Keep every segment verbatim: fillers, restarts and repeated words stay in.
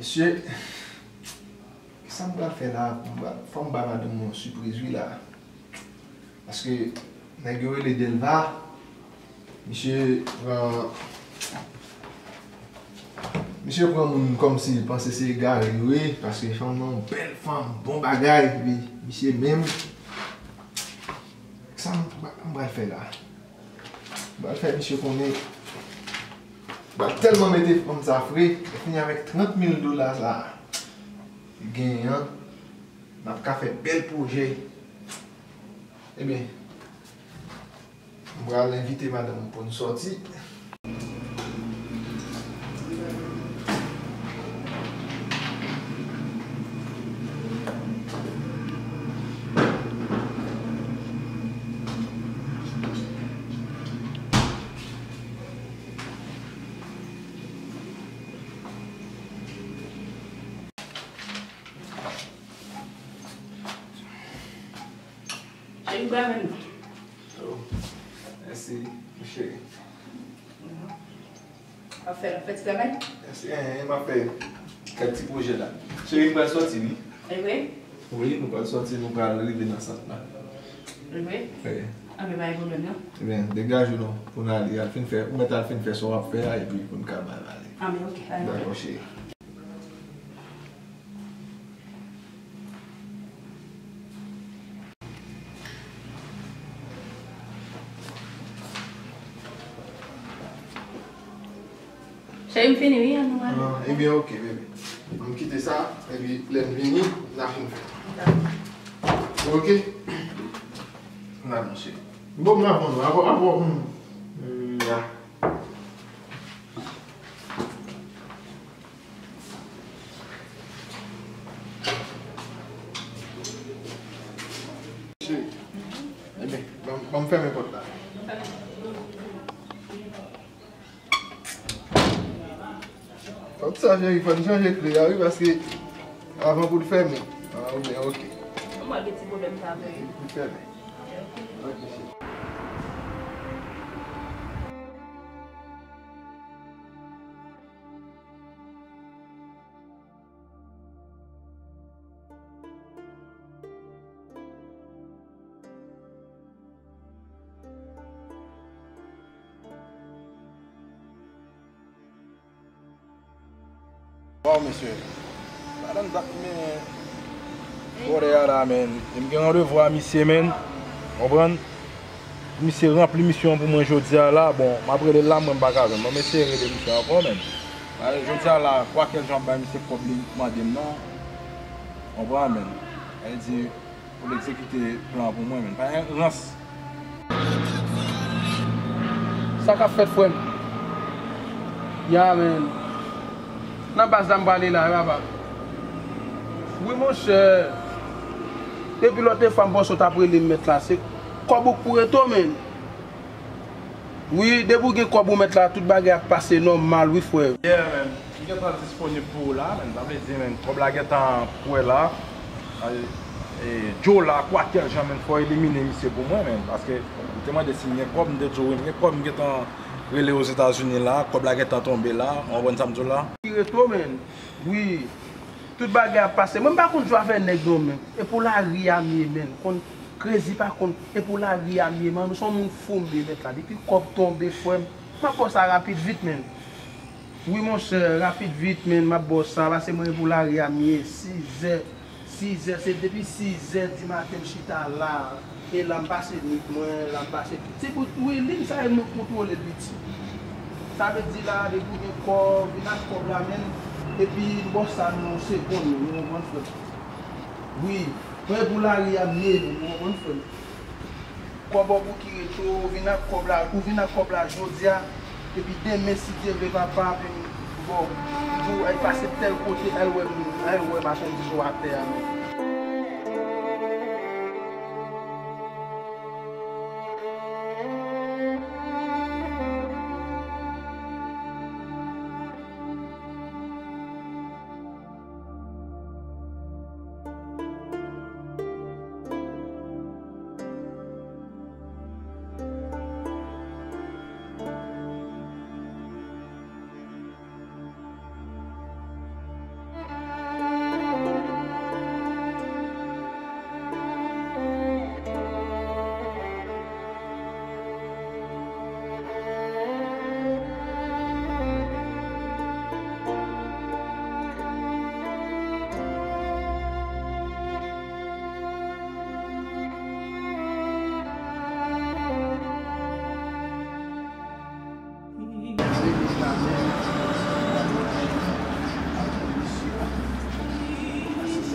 Mesye, sa m pral fè la, m pral, fò m ba madanm mwen yon sipriz wi la. Paske nèg yo rele Delva, misye pran, misye pran moun kòmsi l panse se egare yo ye, paske fanm nan yon bèl fanm, bon bagay, epi misye menm, sa m, m pral fè la. M pral fè misye konnen, m pral tèlman mete fanm sa fre, li fini avèk trant mil dola sa li genyen an, n ap ka fè bèl pwojè. Ebyen, m pral envite madanm mwen pou n sòti. Cheri, m pral menm. Oh, mèsi, mon cheri. W ap fè, w ap fè ti travay? Mèsi, en, en, m ap fè kèk ti pwojè la. Cheri, m pral sòti, wi. E vre? Wi, nou pral sòti, nou pral rive nan sant la. E vre? Wi. Anben, pa gen pwoblèm, non. Ebyen, degaje w non, pou n ale, al fin fè, ou mèt al fin fè sa w ap fè a, epi pou n ka bay ale. Anben, oke, ale. Dakò, cheri. Cheri, m fini, wi, an nou ale. Ah, ebyen, oke, bebe. Ann kite sa, epi lè n vini, n a fin fè. Dakò. Oke? N a bon, cheri. Bon, m la bon, avò, avò, hmm. Hmm, ya. Cheri, ebyen, ban m, ban m fèmen pòt la. Pòt sa, cheri, fò n chanje kle a, wi, paske avan pou l fèmen. Ah, oubyen, oke. Mwen gen ti pwoblèm sa avè l. Pou l fèmen. Oke, cheri. Waw, mesye. Madanm dat men bòdè a la, men. E m gen randevwa a misye, men. Konprann? Misye ranpli misyon an pou mwen jodi a la. Bon, m ap rele l la, mwen m pa ka jwenn. Mwen m eseye rele misye ankò, men. Jodi a la, kwakèl jan m bay misye kòb li mande m nan. Konprann, men. Sa vle di, pou l egzekite plan an pou mwen, men. Pa gen rans. Sa k ap fèt, frè m? Ya, men. Nan baz la m prale la, wi, papa. Wi, monchè. Depi lòt fwa m panse w t ap rele m, mèt la, se kòb ou k pou rete w, men. Wi, depi w gen kòb ou mèt la, tout bagay ap pase nòmal, wi, frè. Yeah, man. M gentan disponib pou ou la, man. Sa vle di, man, kòb la gentan prè la. E, e, Joe la, kwakèl jan, man, fò w elimine misye pou mwen, man. Paske ou te mande si m gen kòb, m te di w wi, m gen kòb, m gentan rele Ozetazini la, kòb la gentan tonbe la, w konprann sa m di w la? Ki reto, man. Wi. Tout bagay ap pase. Mwen m pa konn jwe avè nèg non, men. E pou lari a m ye, men. Konn krezi pa konn. E pou lari a m ye, man. M se yon moun fou m ye, mèt la. Depi kòb tonbe, frè m, m ap ba w sa rapid vit, men. Wi, monchè, rapid vit, men. M ap ba w sa. Paske mwen, e pou lari a m ye. Sizè. Sizè, se depi sizè di maten m chita la. E la m pase nwit mwen, la m pase. Se pou, wi, liy sa e mwen k kontwole l, piti. Sa vle di la, depi w gen kòb, vin ak kòb la, men, epi m ba w sa nan yon segonn, ou konprann, frè m? Wi, mwen pou lari a m ye, men, ou konprann, frè m? Kòb ou ki rete, ou vin ak kòb la, ou vin ak kòb la jodi a, epi demen, si Dye vle, papa, epi m, bon, m di w, al pase tèl kote, al wè moun, al wè machandiz ou atè a, men.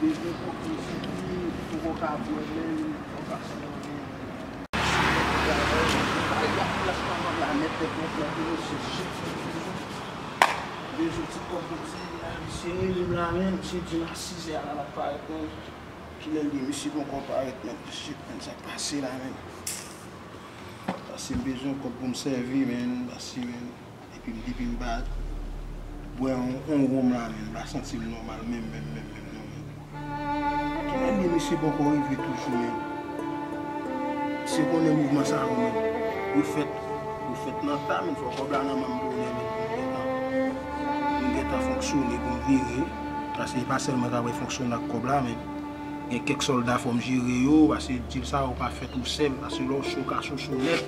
Bezwen kòb pou sèvi, poko ka bwè menm, fò pase nan men. Travay, travay la nèt, nèt, nèt, nèt, nèt, se shit. Bezwen ti kòb pou ti, misye rele m la, menm, misye di m a sizè a la l ap parèt, menm. Kilè l ye, misye poko parèt, menm. Shit, menm, sa k pase la, menm. Pase m bezwen kòb pou m sèvi, menm, pase, menm. Epi m, depi m pa bwè yon, yon wonm la, menm, m pa santi m nòmal, menm, menm, menm, menm, non, menm. Kilè l ye, misye poko rive toujou, menm. Misye konnen mouvman sa yo, menm. Yo fèt, yo fèt nan ta, menm, fò kòb la nan men m bonè, menm, pou m gentan, pou m gentan fonksyone, pou m vire. Paske e pa sèl mwen k ap fonksyone ak kòb la, menm. Gen kèk sòlda fò m jere yo, paske dil sa yo pa fèt ou sèl, paske lè w cho ka cho cho nèt.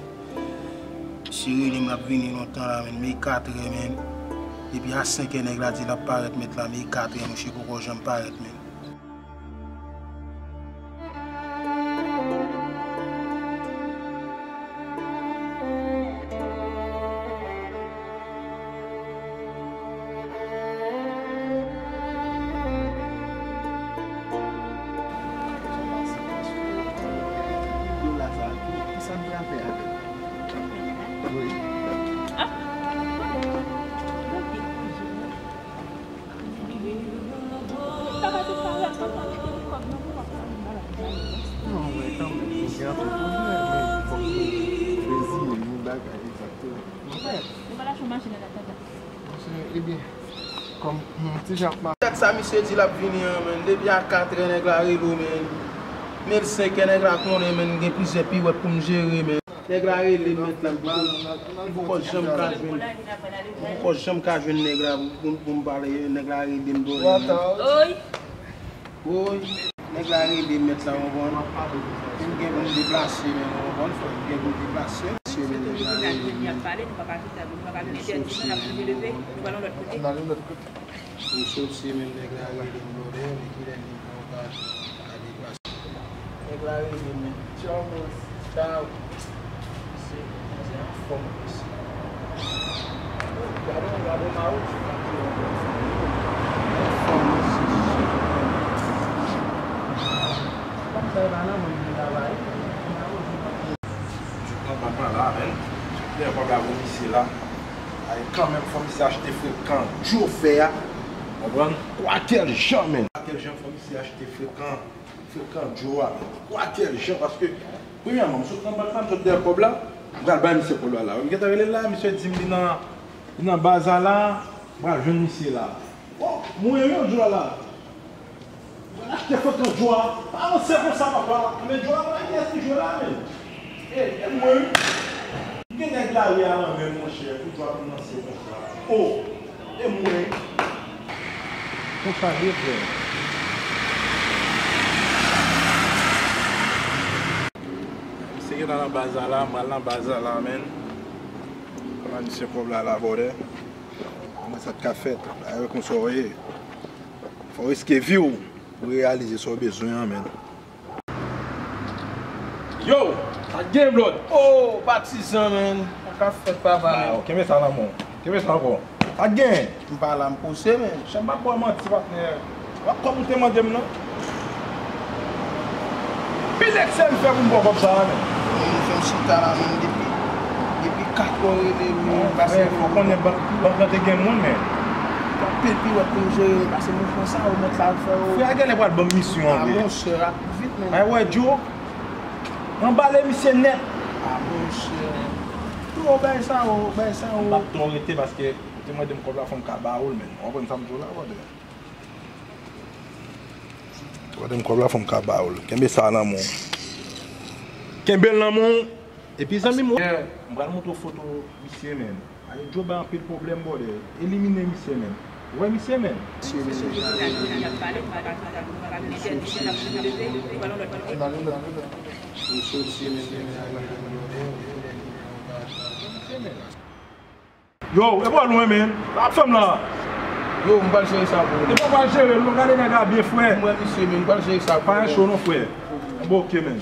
Misye rele m, l ap vini lontan la, menm. Men katrè, menm. Depi a senkè nèg la di l ap parèt, mèt la, men katrè, misye poko janm parèt, menm. Dola sa a tou, kisa m pral fè avè l? Wi. Non, men kanmenm, nou gen anpil pwoblèm, men fòk nou reziye nou bagay, egzakteman. Monchè, ebyen, kòm, hmm, ti jan ap mache. Dat sa misye di l ap vini an, menm. Depi a katrè nèg la rele w, menm. Menm senkè nèg la konnen, menm, gen plizyè piwèt pou m jere, menm. Nèg la rele m, mèt la, m poko, m poko janm ka jwenn, m poko janm ka jwenn nèg la pou, pou, pou m pale. Nèg la rele m, brother. Woy. Woy, nèg la rele m, mèt la, w konprann? M gen pou m deplase, men, w konprann, frè m, m gen pou m deplase. Se men nèg la rele m, men. M soti, men, w konprann. M soti, men nèg la rele m, brother, men kilè li pran ka, ka deplase. Nèg la rele m, men. Tchòmos. Sa, se, se anfòm, mesye. Gade, gade Mawozo k ap jwe anfòm. Anfòm, mesye. Kòm sa e pa nan mwen ki travay, Mawozo k ap jwe. Ti konba pa la, menm. Dèyè konba pou misye la. Ay, kanmenm, fò misye achte frekan Djo fè a. Konprann? Kwakèljan, menm. Kwakèljan, fò misye achte frekan. Frekan Djo a, men. Kwakèljan, paske, premyèman, m sot nan bank la, m sot dèyè kòb la, m pral bay misye kòb la la. M gentan rele l la, misye di m li nan, li nan Baza la, m pral jwenn misye la. Bon, mwen yo Djo a la. Mwen achte frekan Djo a. Pa ranse konsa, papa. Men Djo a, mwen kiyès ki jwe la, men. E, e mwen wi. M gen nèg lari a nan men m, monchè, pou dwa pou m lanse konsa. O, e mwen wi. Konsa l ye, frè. Misye gentan nan Baza la, m pral nan Baza la, menm. Kòman misye kòb la la, brother? Kòman sa t ka fèt? Bagay konsa w ye. Fò w riske vi w pou w reyalize sa w bezwen an, menm. Yo, sa k gen, blood? Oh, patizan, man. Sa k ap fèt, papa, man? Kenbe sa nan men w. Kenbe sa ankò. Sa k gen? M pa la, m poze, man. Chan, m p ap ba w manti, patnè. W ap kòb ou te mande m nan? Pil eksè m fè pou m ba w kòb sa a, man. Ou fè m chita la, man, depi, depi kat wè w rele m, pase. Frè, fò w konnen bank, bank lan te gen moun, man. Anpil piwèt pou m jere, pase mouvman sa yo mèt la fè yo. Frè a genlè pral ban m misyon an vre. Ah, monchè, vit, men. Ay, wè, Djo. Anbale misye nèt. Ah, monchè. Yo, bay sa yo, bay sa yo. M p ap twò rete paske ou te mande m kòb la, fò m ka ba ou l, men. Ou konprann sa m di w la, brother? Ou mande m kòb la, fò m ka ba ou l. Kenbe sa nan men w. Kenbe l nan men w. Epi zanmi m, m pral montre w foto misye, men. Ay, Djo bay anpil pwoblèm, brother. Elimine misye, men. Ou wè misye, men? Yo, e bò lwen, men. Sa w ap fè m la? Yo, m pral jere sa pou ou. E bò pral jere l, nou gade nèg la byen, frè. M wè misye, men, m pral jere sa pou ou. Pa gen cho non, frè. Bon, ok, men.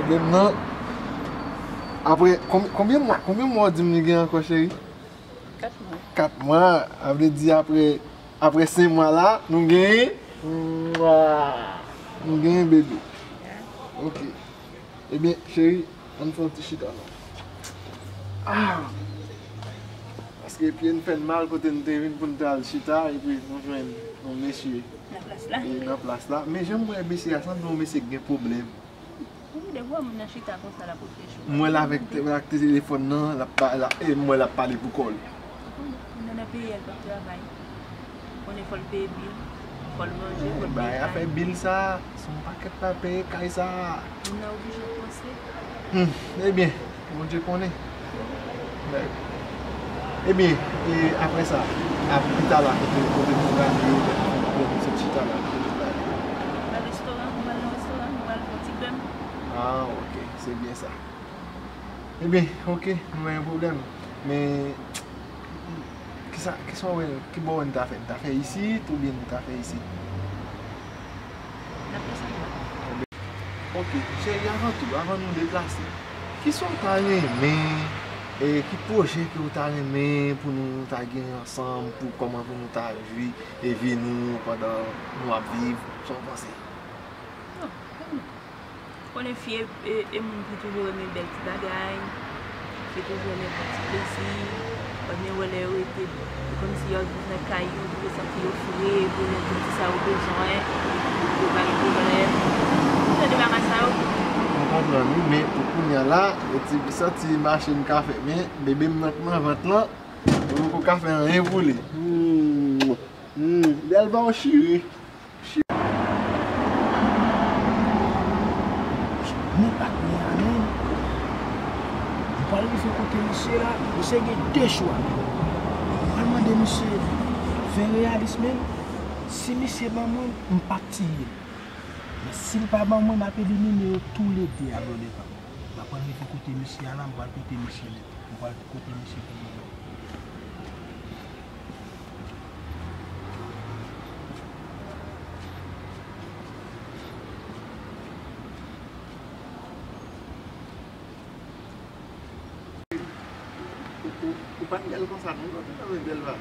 Menm nan, apre, konbyen, konbyen mwa, konbyen mwa w di m li gen ankò, cheri? Kat mwa. Kat mwa, sa vle di apre, apre senk mwa la, nou genyen, nou genyen bebe. Ok. Ebyen, cheri, ann fè yon ti chita non. Ah! Paske pye n fè n mal kote n te vin pou n te al chita, epi nou jwenn yon mesye. Nan plas la? E nan plas la. Men jan m wè mesye a, sanble yon mesye k gen pwoblèm. Wi, depi w wè moun nan chita konsa, l ap reflechi. M wè l avèk te-, ak telefòn nan, l ap pa-, l ap, e m wè l ap pale pou kò l. Moun nan nan peyi a, l p ap travay. Konnen fò l peye bil, fò l manje, fò l peye kay. Bay afè bil sa, se yon pakèt pa peye kay sa. Moun nan oblije panse. Hmm, ebyen, Bondye konnen. Bèl. Ebyen, e apre sa, ap pita la, kote, kote nou prale, lè nou sot chita la, kote nou prale? Nan restoran, nou pral nan restoran, nou pral fè yon ti krèm. Ah, ok, se byen sa. Ebyen, ok, nou pa gen pwoblèm. Men, kisa, kisa w wè, ki bò w wè n ta fè? N ta fè isit oubyen nou ta fè isit? N ap fè sa nou vle. Ok, cheri, avan tou, avan nou deplase, kisa w ta renmen, e, ki pwojè ke w ta renmen pou nou ta gen ansanm, pou kòman pou nou ta vi, e, vi nou pandan nou ap viv, sa w panse? Bon, konnen fi e, e, e moun ki toujou renmen bèl ti bagay. Yo toujou renmen pran ti plezi. Ou pa byen wè lè yo rete, se kòmsi y ap viv nan kay yo, pou yo santi yo fre, pou yo jwenn tout sa yo bezwen, yo pa gen pwoblèm. Ou tande bagay sa yo? Mwen konprann wi, men pou kounye a la, e ti, sa ti mache m ka fè, men bebe m nan, nan vant lan, mwen poko ka fè anyen pou li. Hmm, hmm, bèl ba w chire. Men patnè a menm, m pral rive kote misye la, misye gen de chwa. M pral mande misye fè reyalis menm. Si misye ban mwen, m p ap tiye l. Men si l pa ban mwen, m ap elimine yo toulede a, brother pa m. M ap pral rive kote misye a la, m pral kote misye nèt. M pral kote misye pou mwen. Ou, ou, ou pa t bèl konsa non, ou te nan bèl va.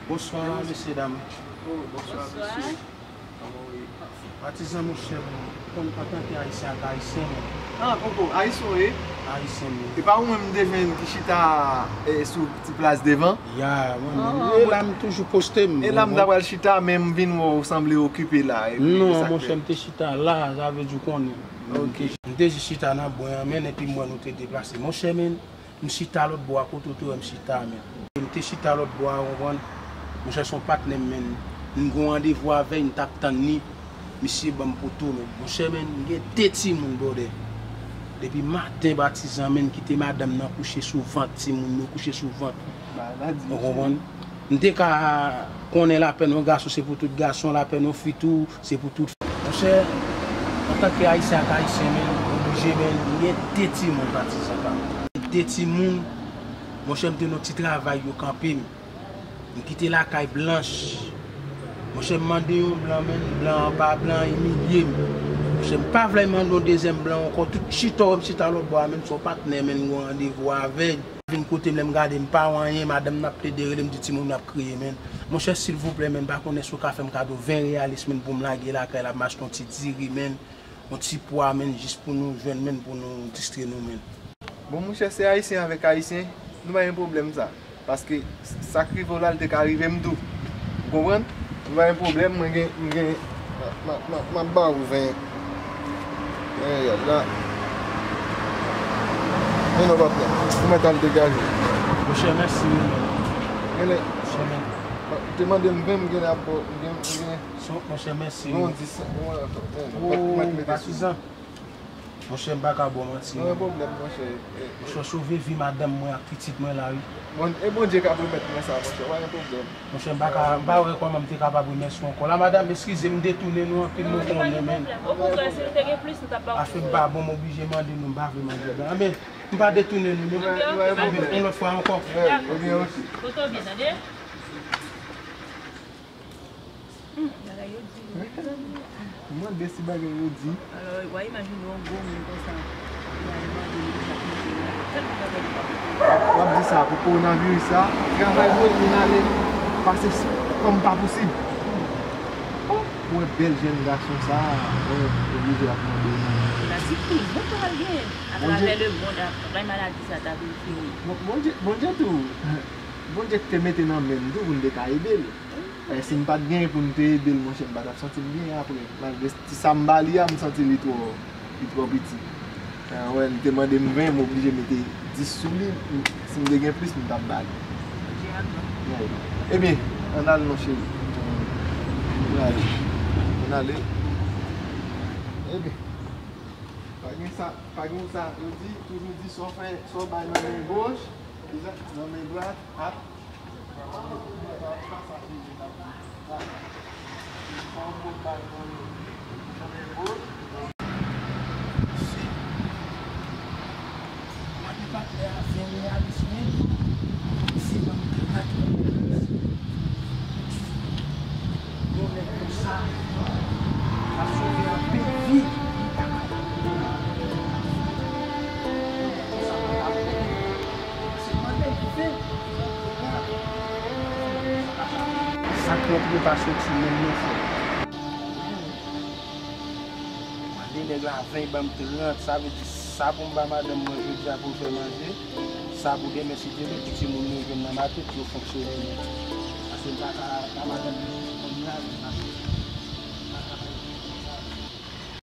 Bonswa, mesye dam. Oh, bonswa, mesye. Kòman w ye? Patizan, monchè, m konn antanke Ayisyen ak Ayisyen, men. Ah, koko, Ayisyen w ye? Ayisyen, men. E pa ou menm m te jwenn ki chita, eh, sou ti plas devan? Ya, mwen menm. Ah, e la m toujou poste m. E la m ta pral chita, men m vin wè w sanble okipe la. Epi non, monchè, m te chita la, sa vle di w konnen. Ok. M te jis chita nan bwen an, men, epi m wè nou te deplase. Monchè, men, m chita lòt bò a, kote w te wè m chita a, men. M te chita lòt bò a, ou konprann? Monchè, se yon patnè m, men. M gen yon randevou avè l, m t ap tann li. Misye ban m poto, men. Monchè, men, m gen de timoun, brother. Depi maten, patizan, men, kite madanm nan kouche sou vant timoun yo, kouche sou vant. Ou konprann? M te ka konnen lapèn yon gason se pou tout gason, lapèn yon fi tou se pou tout fi. Monchè, antanke Ayisyen ak Ayisyen, men, oblije, men, m gen de timoun, patizan pa m. De timoun, monchè, m te nan ti travay yo kanpe m. M kite lakay blanch. Monchè, m mande yon blan, men, blan an pa blan, imilye m. Monchè, m pa vle mande yon dezyèm blan ankò. Tout chita w wè m chita lòt bò a, men, se yon patnè, men, m gen yon randevou avè l. Vin kote m, lè m gade m pa wè anyen, madanm nan ap plede rele m, di timoun yo ap kriye, men. Monchè, silvouplè, men, m pa konnen si w ka fè m kado ven reyalis, men, pou m lage lakay la, pou m achte yon ti diri, men, yon ti pwa, men, jis pou nou jwenn, men, pou nou distre nou, men. Bon, monchè, se Ayisyen avèk Ayisyen, nou pa gen pwoblèm sa. Paske sa k rive w la, l te ka rive m tou. Ou konprann? M pa gen pwoblèm, mwen gen, m gen, m, m, m, m ap ba ou ven. Ven reyèl la. Men non, patnè, ou mèt al degaje. Monchè, mèsi, wi, men. Genlè, monchè, men, ou te mande m ven, m genlè ap ba w, m gen, m gen. Monchè, mèsi, wi. Non, di sa, ou wè, men, ou mèt mete sou. Patizan. Monchè, m pa ka ba w manti, non. Pa gen pwoblèm, monchè. Monchè, w sove vi madanm mwen ak pitit mwen la, wi. Bon, e Bondye k ap remèt mwen sa, monchè, pa gen pwoblèm. Monchè, m pa ka, m pa wè kòman m te kapab remèsye w ankò. La, madanm, eskize m, m detounen nou anpil, nou konnen, men. Okontrè, si nou te gen plis, nou t ap ba w plis. Afè m pa bon, m oblije mande nou, m pa vle mande w. Men, m pa detounen nou, non. Yon lòt fwa ankò. Kote w byen, tande? Hmm, bagay yo di wi, mezanmi. Mwen de si bagay yo di. Alò, w a imajine yon gwo moun konsa. W ap, w ap di sa pou kowonaviris la, travay mwen, mwen ale pase kòm pa posib. Mwen wè bèl jèn gason sa, mwen oblije ap mande l. Pratik pi bon pral gen atravè lemonn, apre maladi sa ta vin fini. Bon, Bondye, Bondye tou, Bondye te mete nan men m tou pou n te ka ede l. Eh, si m pa t genyen pou m te ede l, monchè, m pa t ap santi m byen apre. Malgre ti sa m ba li a, m santi li twò, li twò piti. Eh, wè, li te mande m ven, m oblije mete dis sou li. M- Si m te gen plis, m t ap ba li. Ebyen, ann al non, cheri. Ann ale. Ann ale. Ebyen, pa gen sa, pa gen sa. Yo di, toujou di, sa w fè, sa w bay nan men goch, nan men dwat, ap Mande patnè a ven reyalis mwen, se nan trant. Yon nèg konsa ka sove anpil vi. Yon nèg konsa pa ka mouri. Se mande l ven. Sa k rantre pa soti menm non, frè. Mande nèg la ven ban m trant, sa vle di sa pou m ba madanm mwen jodi a pou l fè manje, sa pou demen si Dye vle, pou timoun yo jwenn nan maten, pou yo fonksyone byen. Paske m pa ka ba madanm mwen yon lavi mache.